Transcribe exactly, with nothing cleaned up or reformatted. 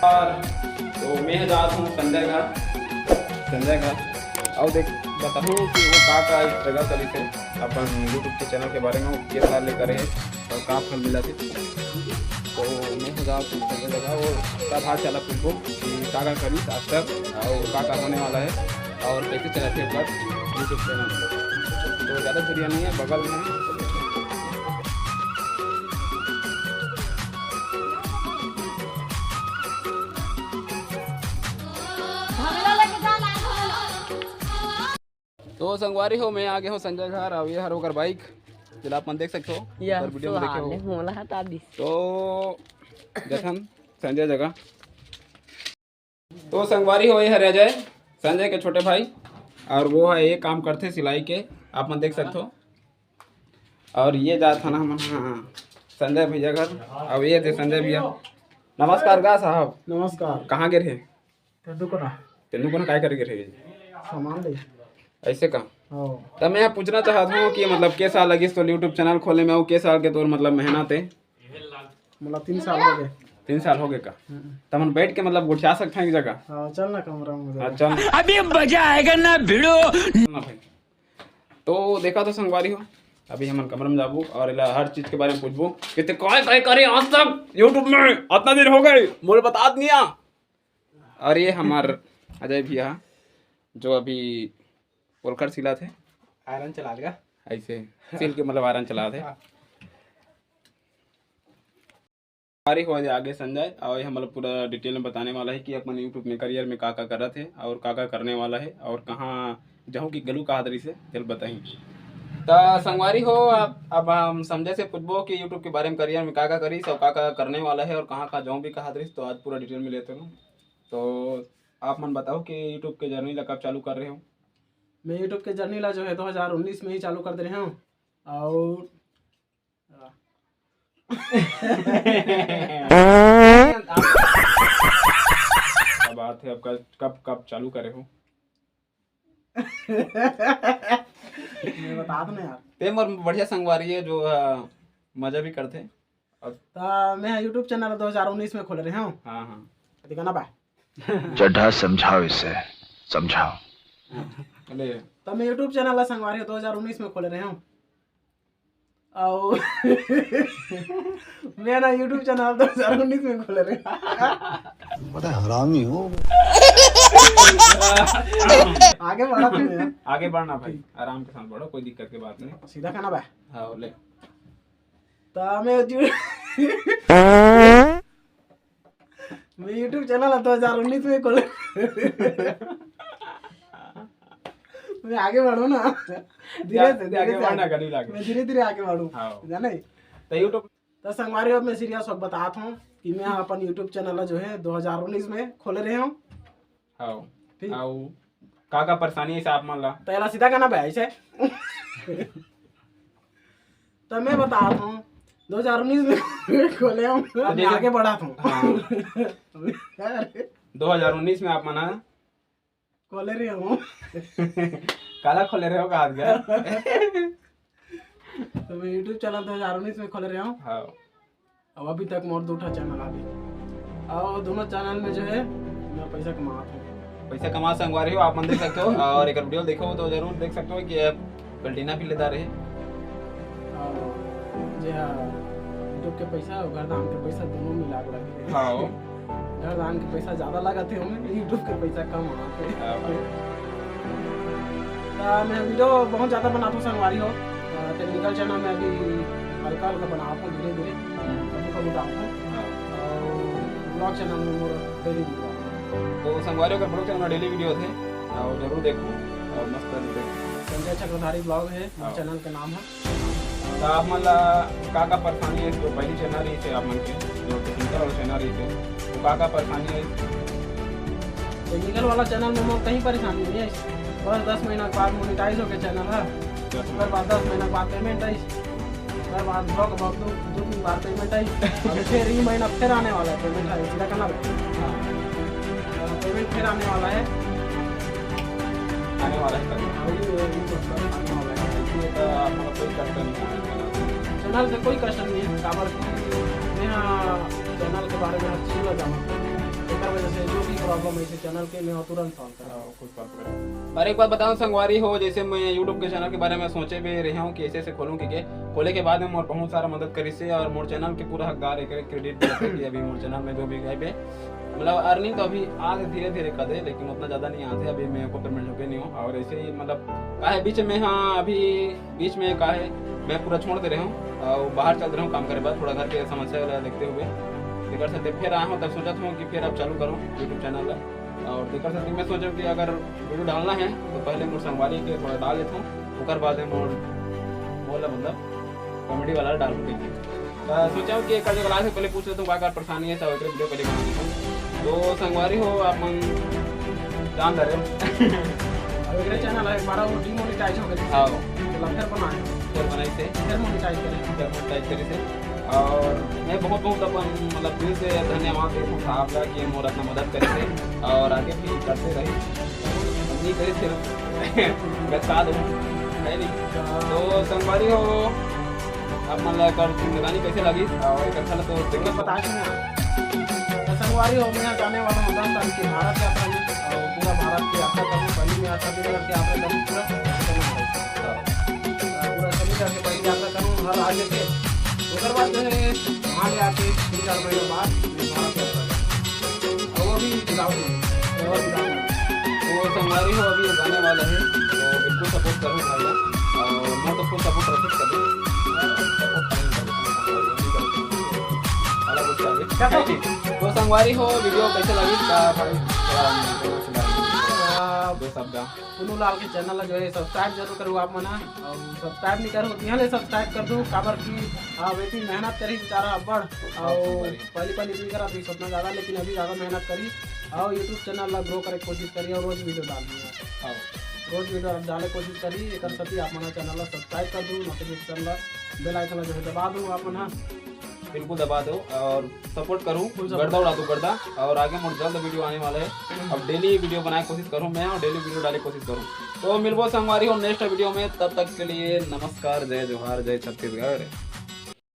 और तो मैं जात हूँ संजय घर, संजय घर, और देख बताऊँ कि वो का का struggle करिस हे अपन YouTube के channel के बारे में, वो के साल ले करे हे और का फल मिला थे। तो मैं जात हूँ संजय जगह, वो सब हाल चाल पूछबो कि का का करिस आज तक और का का होने वाला है और कैसे चलाते हैं पर YouTube channel। तो ज़्यादा दूरिया नहीं है, बगल में है। तो संगवारी हो, मैं आ गया हूँ संजय घर, और ये हर ओकर bike, जेला आप मन देख सकते हो, या, ऊपर video में देखे हो। मोला हटा दिस। तो जथन संजय जगह। तो संगवारी हो, ये हर अजय, संजय के छोटे भाई, और वो है, ये काम करथे सिलाई के, आप मन देख सकते हो। और ये जात हन हमन, हाँ, संजय भैया घर। अब ये थे संजय भैया। नमस्कार गा साहब। नमस्कार। कहाँ गे रहे? तेंदूपत्ता। तेंदूपत्ता काय करे गे रहे? सामान ले। ऐसे का? हाँ। त मैं पूछना चाहत हूँ कि मतलब के साल लगिस तो YouTube channel खोले में, अउ के साल के तोर मतलब मेहनत है? मतलब तीन साल हो गए। तीन साल हो गए का? हम्म। त हमन बैठ के मतलब गोठिया सकते हैं एक जगह? हाँ, चल ना कमरा में। हाँ, चल। अभी मजा आएगा ना भिड़ो। ना भाई। तो देखा तो संगवारी हो, अभी हमन कमरा में जाबो और एला हर चीज के बारे में पूछबो कि ते काय काय करे आज तक YouTube में, अतना दिन हो गए, मोला बतात नहीं आ। और ये हमार अजय भैया, जो अभी पोलखर सिलात हे। आयरन चला देगा। ऐसे सिल के मतलब आयरन चलात हे। हाँ। हमारे हो आगे संजय, और ये हमला पूरा detail में बताने वाला है कि अपन YouTube में career में का का करत हे और का का करने वाला है और कहाँ जाहूँ कि गलू कहा दरी से तेल बताही। त संगवारी हो, अब, अब हम संजय से पूछबो कि YouTube के बारे में, career में का का करिस और का का करने वाला है और कहाँ कहाँ जाहूँ भी कहा दरी, तो आज पूरा detail में लेते हूँ। तो आप मन बताओ कि YouTube के journey ला कब चालू कर रहे हो? मैं YouTube के journey ला जो है दो हज़ार उन्नीस में ही चालू कर दे रहे हूँ। और क्या बात है, अब कब, कब, कब चालू करे हो? मैं बता दो ना यार। ते मोर बढ़िया संगवारी है जो, अ, मजा भी करथे। और त मैं YouTube channel दो हज़ार उन्नीस में खोले रहे हूँ। हाँ, हाँ। दिखाना बा। चड्ढा समझाओ इसे, समझाओ। ले। त मैं YouTube channel ला संगवारी दो हज़ार उन्नीस में खोले रहे हूँ। आओ। मैं ना YouTube channel दो हज़ार उन्नीस में खोले रहे। बड़ा हरामी हो। आगे बढ़ा तुम यार। आगे बढ़ना भाई, आराम के साथ बढ़ो, कोई दिक्कत की बात नहीं। सीधा खाना बा। हाँ, ले। त मैं जु-, मैं YouTube channel दो हज़ार उन्नीस में खोले। मैं आगे बढ़ूँ ना, धीरे से, धीरे से आगे बढ़ना, आगे। कभी लागे। मैं धीरे धीरे आगे बढ़ूँ, हाँ। जाने? तो YouTube तो संगवारी, अब मैं serious होके बतात हूँ कि मैं अपन YouTube channel जो है दो हज़ार उन्नीस में खोले रहे हूँ। हाँ। ठीक। आओ। का का परेशानी है आप मन ला? तो एला सीधा कहना भाई ऐसे। तो मैं बतात हूँ, दो हज़ार उन्नीस में खोले हूँ, तो मैं जैसे आगे बढ़ा था। हाँ। दो हज़ार उन्नीस में आप मन ह खोले रहे हूँ। काला खोले रहे हो का आज गया? तो मैं YouTube channel दो हज़ार उन्नीस में खोले रहे हूँ। हाँ। अब अभी तक मोर दो ठा channel आ गए, और दोनों channel में जो है मैं पैसा कमात हूँ। पैसा कमा संगवारी हो, आप मन देख सकते हो, और एक video देखो तो जरूर देख सकते हो कि आप पलटीना भी लेता रहे। और जे हा YouTube के पैसा और घर दान के पैसा दोनों मिला के लगे। हाँ। घर दान के पैसा ज्यादा लगा थे हमें, YouTube के पैसा कम आते। हाँ भाई। तो मैं video बहुत ज्यादा बनाता हूँ संगवारी हो। अ, technical channel में अभी हल्का हल्का बनाता हूँ धीरे धीरे, हम्म। कभी कभी डालता हूँ। हाँ। और vlog channel में मोर daily video। तो संगवारी अगर vlog channel में daily video थे, और जरूर देखो, और मस्त video। संजय चक्रधारी vlog है, हाँ। Channel के नाम है। तो आप मन ला का का परेशानी है, जो पहली channel रही थे आप मन के, जो technical वाला channel रही थे, तो का का परेशानी है? Technical वाला channel में मोर कहीं परेशानी नहीं है, बस दस महीना के बाद monetize होके channel है, दस महीना। उसके बाद दस महीना के बाद payment आई, उसके बाद vlog, vlog दो, दो तीन बार payment आई, अब फिर ये महीना फिर आने वाला है payment, आई सीधा करना पड़ेगा। हाँ। Payment फिर आने वाला है। आने वाला है कभी? हाँ, ये, ये तो आने वाला है। इसमें तो आप लोग कोई कष्ट नहीं है। Channel से कोई कष्ट नहीं है, काबर कि मैं यहाँ channel के बारे में हर चीज़ ला जानता हूँ। वजह से जो भी प्रॉब्लम है इसे चैनल के, मैं तुरंत सॉल्व करूँगा। और एक बात बताऊं संगवारी हो, जैसे मैं YouTube के चैनल के बारे में सोचे भी रहे हूँ कि ऐसे ऐसे खोलूँ, क्योंकि खोले के बाद में मोर बहुत सारा मदद करिस हे और मोर चैनल के पूरा हकदार है, क्रेडिट भी है कि अभी मोर चैनल में जो भी गए पे मतलब अर्निंग तो अभी आज धीरे धीरे कर दे, लेकिन उतना ज़्यादा नहीं आते, अभी मैं को पेमेंट होके नहीं हूँ। और ऐसे ही मतलब का है बीच में, हाँ अभी बीच में का है मैं पूरा छोड़ दे रहे हूँ और बाहर चल रहे हूँ काम करे बाद, थोड़ा घर के समस्या वाला देखते हुए। तेकर से फिर आया हूँ तब सोचा था कि फिर अब चालू करूँ YouTube चैनल। और तेकर से मैं सोचा कि अगर वीडियो डालना है तो पहले मोर संगवारी के थोड़ा डाल लेता हूँ, ओकर बाद में मोर बोला मतलब कॉमेडी वाला डालूँ कहीं। तो सोचा हूँ कि एक आधे क्लास से पहले पूछ लेता हूँ, का का परेशानी है, सब एक वीडियो पहले बना देता हूँ। तो संगवारी हो, आप मन जान रहे हो। अब एक चैनल है हमारा, वो डिमोनेटाइज हो गया। हाँ। तो फिर बनाए। फिर बनाई से। फिर मोनेटाइज करें। फिर मोनेटाइज करी से। और मैं बहुत बहुत अपन मतलब दिल से धन्यवाद देता हूँ साहब का कि मोर इतना मदद करे थे और आगे भी करते रही। नहीं करे थे, बता दूँ, है नहीं। तो संगवारी हो, आप मन ला एकर जिंदगानी कैसे लगी और एक अच्छा ला तो देखो। बता देना। तो संगवारी हो, मैं जाने वाला हूँ दस तारीख के भारत यात्रा में और पूरा भारत की यात्रा करूँ, पहली में यात्रा भी करके आप लोग पूरा पूरा सभी जाके पहली यात्रा करूँ हर राज्य के। ओकर बाद जो है वहाँ ले आके तीन चार महीने बाद मैं भारत यात्रा करूँ। और वो भी विदाउट मनी, और विदाउट मनी। वो संगवारी हो अभी जाने वाला है, तो बिल्कुल सपोर्ट करो भाई, और मैं तो फुल सपोर्ट रखूँ कभी। तो संगवारी हो, वीडियो कैसे लगी का भाई, थोड़ा दो शब्द। पुनू लाल के चैनल ला जो है सब्सक्राइब जरूर करू आप मन ह। और सब्सक्राइब नहीं करो तो यहाँ ले सब्सक्राइब कर दो, काबर की हाँ बेटी मेहनत करी बेचारा अब्बड़। और पहली पहली नहीं करा तो सोचना ज़्यादा, लेकिन अभी ज़्यादा मेहनत करी और YouTube चैनल ला ग्रो करे के कोशिश करी और रोज वीडियो डाल दी। हाँ। रोज वीडियो डाले कोशिश करी, एक साथी आप मन चैनल ला सब्सक्राइब कर दो, नोटिफिकेशन ला बेल आइकन ला जो है दबा दो आप मन। बिल्कुल दबा दो और सपोर्ट करूँ, गर्दा उड़ा दो गर्दा। और आगे मोर जल्द वीडियो आने वाला है। अब डेली वीडियो बनाए कोशिश करूँ मैं और डेली वीडियो डाले कोशिश करूँ। तो मिलबो संगवारी हो नेक्स्ट वीडियो में, तब तक के लिए नमस्कार, जय जोहार, जय छत्तीसगढ़।